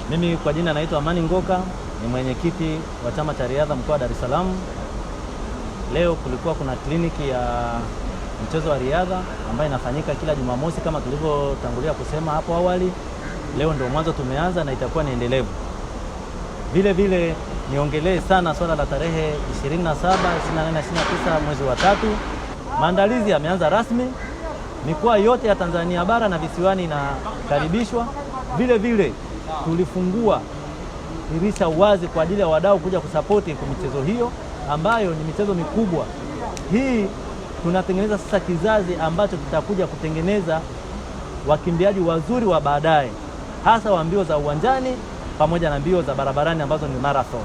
Mimi kwa jina naitwa Amani Ngoka, ni mwenyekiti wa chama cha riadha mkoa wa Dar es Salaam. Leo kulikuwa kuna kliniki ya mchezo wa riadha ambayo inafanyika kila Jumamosi kama tulivyotangulia kusema hapo awali. Leo ndio mwanzo tumeanza na itakuwa ni endelevu. Vile vile niongelee sana swala la tarehe 27, 28, 29 mwezi wa tatu. Maandalizi yameanza rasmi. Mikoa yote ya Tanzania bara na visiwani inakaribishwa. Vile vile tulifungua dirisha wazi kwa ajili ya wadau kuja kusapoti kwa michezo hiyo ambayo ni michezo mikubwa. Hii tunatengeneza sasa kizazi ambacho kitakuja kutengeneza wakimbiaji wazuri wa baadaye, hasa wa mbio za uwanjani pamoja na mbio za barabarani ambazo ni marathon.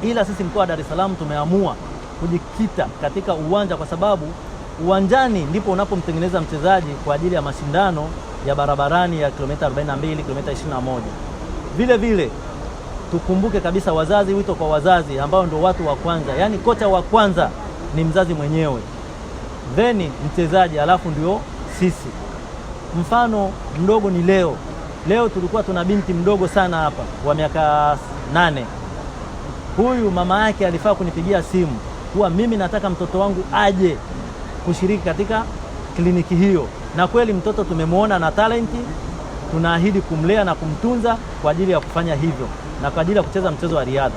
Ila sisi mkoa wa Dar es Salaam tumeamua kujikita katika uwanja kwa sababu uwanjani ndipo unapomtengeneza mchezaji kwa ajili ya mashindano ya barabarani ya kilomita 42, kilomita 21. Vile vile tukumbuke kabisa wazazi, wito kwa wazazi ambao ndio watu wa kwanza, yaani kocha wa kwanza ni mzazi mwenyewe, then mchezaji, alafu ndio sisi. Mfano mdogo ni leo. Leo tulikuwa tuna binti mdogo sana hapa wa miaka 8. Huyu mama yake alifaa kunipigia simu kuwa mimi nataka mtoto wangu aje kushiriki katika kliniki hiyo, na kweli mtoto tumemwona na talenti. Tunaahidi kumlea na kumtunza kwa ajili ya kufanya hivyo na kwa ajili ya kucheza mchezo wa riadha.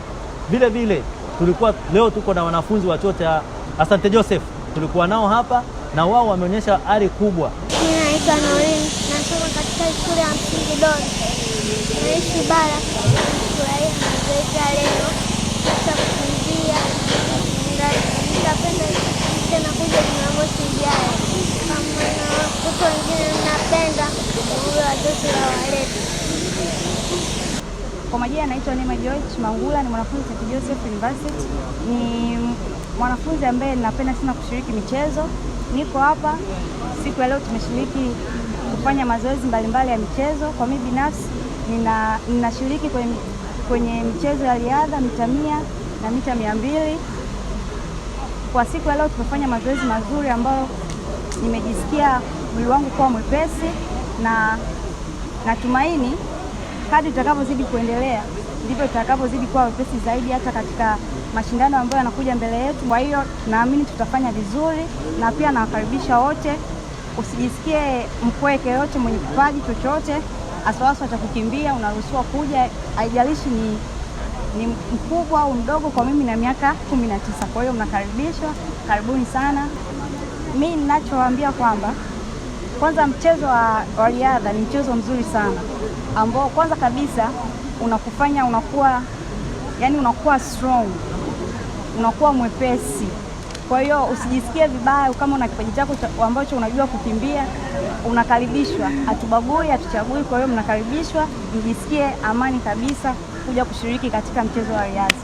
Vile vile tulikuwa leo tuko na wanafunzi wa chuo cha Asante Joseph, tulikuwa nao hapa na wao wameonyesha ari kubwa. Mimi naitwa Noreen, nasoma katika shule ya msingi Doni, naishi Bara. Nafurahia mazoezi ya leo, hasa kukimbia. Nitapenda tena kuja Jumamosi ijayo kama na watoto wengine. Napenda uwe wazazi wawalete. Kwa majina naitwa Neema George Mangula, ni mwanafunzi St. Joseph University. Ni mwanafunzi ambaye ninapenda sana kushiriki michezo. Niko hapa siku ya leo, tumeshiriki kufanya mazoezi mbalimbali ya michezo. Kwa mimi binafsi ninashiriki kwenye michezo ya riadha mita 100 na mita 200. Kwa siku ya leo tumefanya mazoezi mazuri ambayo nimejisikia mwili wangu kuwa mwepesi na natumaini kadri tutakavyozidi kuendelea ndivyo tutakavyozidi kuwa wepesi zaidi hata katika mashindano ambayo yanakuja mbele yetu. Kwa hiyo tunaamini tutafanya vizuri, na pia nawakaribisha wote, usijisikie mpweke. Yote mwenye kipaji chochote haswahaswa cha kukimbia, unaruhusiwa kuja, haijalishi ni mkubwa au mdogo. Kwa mimi na miaka 19, kwa hiyo mnakaribishwa, karibuni sana. Mi ninachowaambia kwamba kwanza mchezo wa riadha ni mchezo mzuri sana ambao kwanza kabisa unakufanya unakuwa, yani unakuwa strong, unakuwa mwepesi. Kwa hiyo usijisikie vibaya kama una kipaji chako ambacho unajua kukimbia, unakaribishwa. Hatubagui, hatuchagui. Kwa hiyo mnakaribishwa, mjisikie amani kabisa kuja kushiriki katika mchezo wa riadha.